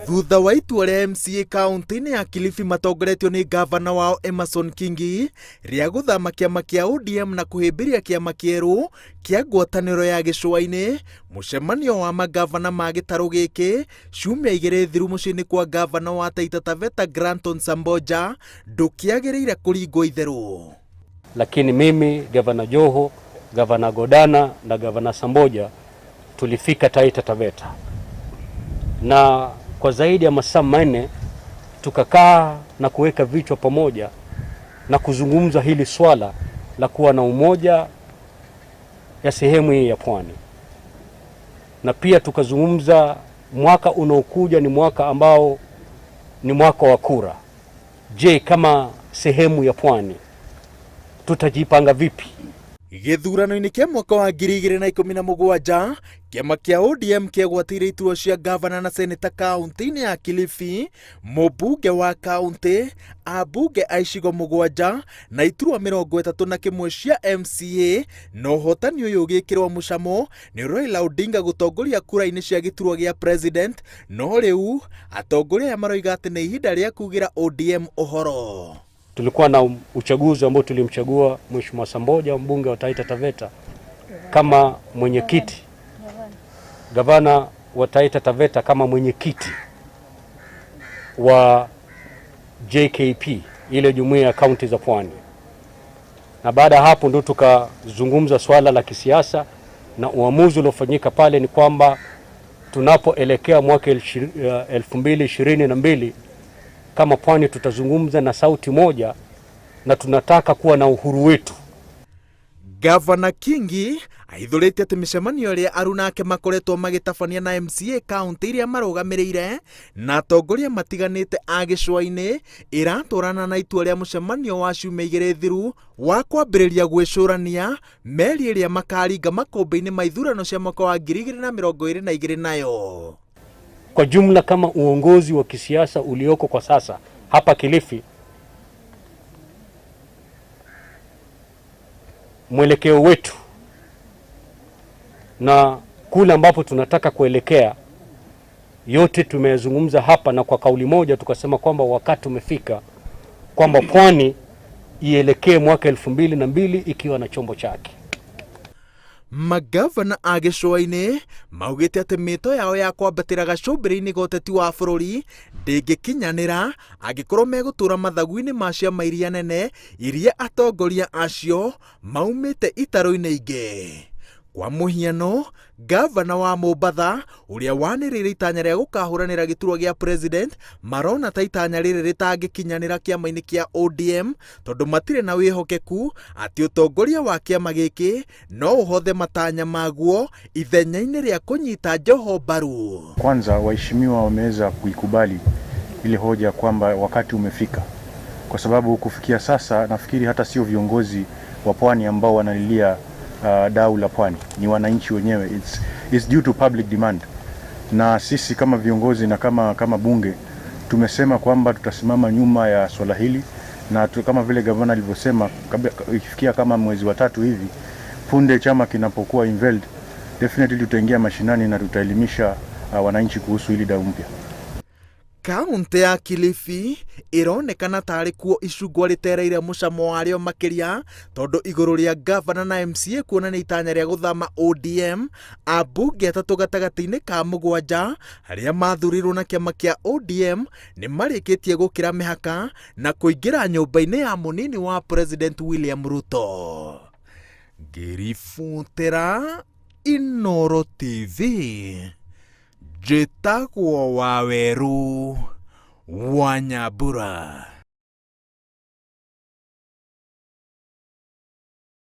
Thutha wa itua rĩa MCA kaunti-inĩ ya Kilifi matongoretio nĩ ngavana wao Emmerson Kingi rĩa gũthama kĩama kĩa ODM na kũhĩmbĩria kĩama kĩerũ kĩa ngwatanĩro ya gĩcũa-inĩ, mũcemanio wa mangavana ma gĩtarũ gĩkĩ ciumia igĩrĩ thiru mũciĩ-inĩ kwa ngavana wa Taita Taveta Granton Samboja ndũkĩagĩrĩire kũringwo itherũ. Lakini mimi gavana Joho, gavana Godana na gavana Samboja tulifika Taita Taveta na kwa zaidi ya masaa 4 tukakaa na kuweka vichwa pamoja na kuzungumza hili swala la kuwa na umoja ya sehemu hii ya pwani, na pia tukazungumza mwaka unaokuja ni mwaka ambao ni mwaka wa kura. Je, kama sehemu ya pwani tutajipanga vipi? Gĩthurano-inĩ kĩa mwaka wa 2017 kĩama kĩa ODM kĩegwatĩire iturwa cia ngavana na seneta kaunti-inĩ ya Kilifi, mũmbunge wa kaunti, ambunge a icigo 7 na iturwa 31 cia MCA, na ũhotani ũyũ ũgĩkĩrwo mũcamo nĩ Raila Odinga gũtongoria kura-inĩ cia gĩturwa gĩa president, no rĩu atongoria aya maroiga atĩ nĩ ihinda rĩa kugĩra ODM ũhoro. Tulikuwa na uchaguzi ambao tulimchagua Mheshimiwa Samboja mbunge wa Taita Taveta kama mwenyekiti, gavana wa Taita Taveta kama mwenyekiti wa JKP, ile jumuiya ya kaunti za pwani. Na baada ya hapo ndio tukazungumza swala la kisiasa, na uamuzi uliofanyika pale ni kwamba tunapoelekea mwaka 2022 kama pwani tutazungumza na sauti moja, na tunataka kuwa na uhuru wetu. Gavana Kingi aithũrĩte atĩ mĩcemanio ĩrĩa aruna ake makoretwo magĩtabania na MCA kaunti iria marũgamĩrĩire na atongoria matiganĩte a gĩcũa-inĩ ĩratwarana na itua rĩa mũcemanio wa ciumia igĩrĩ thiru wa kwambĩrĩria gwĩcũrania meri ĩrĩa makaringa makũmbĩ-inĩ ma ithurano cia mwaka wa 2022 nayo. Kwa jumla kama uongozi wa kisiasa ulioko kwa sasa hapa Kilifi, mwelekeo wetu na kule ambapo tunataka kuelekea yote tumeyazungumza hapa, na kwa kauli moja tukasema kwamba wakati umefika kwamba pwani ielekee mwaka 2002 ikiwa na chombo chake. Magavana a gĩcũa-inĩ maugĩte atĩ mĩto yao ya kwambatĩra gacũmbĩrĩ-inĩ ga ũteti wa bũrũri ndĩngĩkinyanĩra angĩkorwo megũtũra mathagu-inĩ ma ciama iria nene iria atongoria acio maumĩte itarũ-inĩ ingĩ. Kwa mũhiano, gavana wa Mombatha ũrĩa wanĩrĩire itanya rĩa gũkahũranĩra gĩturwa gĩa president marona ta itanya rĩrĩ rĩtangĩkinyanĩra kĩama-inĩ kĩa ODM tondũ matirĩ na wĩhokeku atĩ ũtongoria wa kĩama gĩkĩ no ũhothe matanya maguo ithenya-inĩ rĩa kũnyita Joho mbaru. Kwanza waheshimiwa wameweza kuikubali ile hoja kwamba wakati umefika, kwa sababu kufikia sasa nafikiri hata sio viongozi wa pwani ambao wanalilia dau la pwani, ni wananchi wenyewe. It's due to public demand, na sisi kama viongozi na kama bunge tumesema kwamba tutasimama nyuma ya swala hili, na kama vile gavana alivyosema, ikifikia kama mwezi wa 3 hivi punde chama kinapokuwa involved, definitely tutaingia mashinani na tutaelimisha wananchi kuhusu hili dau mpya. Kaunti ya Kilifi ironekana tarĩ kuo icungwa rĩtereire mũcamo warĩo makĩria tondũ igũrũ rĩa gavana na MCA kuonania itanya rĩa gũthama ODM, ambunge 3 gatagatĩ-inĩ ka 7 arĩa mathurirwo na kĩama kĩa ODM nĩ marĩkĩtie gũkĩra mĩhaka na kũingĩra nyũmba-inĩ ya mũnini wa President William Ruto. Ngĩribotera Inooro TV, njĩtagwo Waweru wa Nyambura.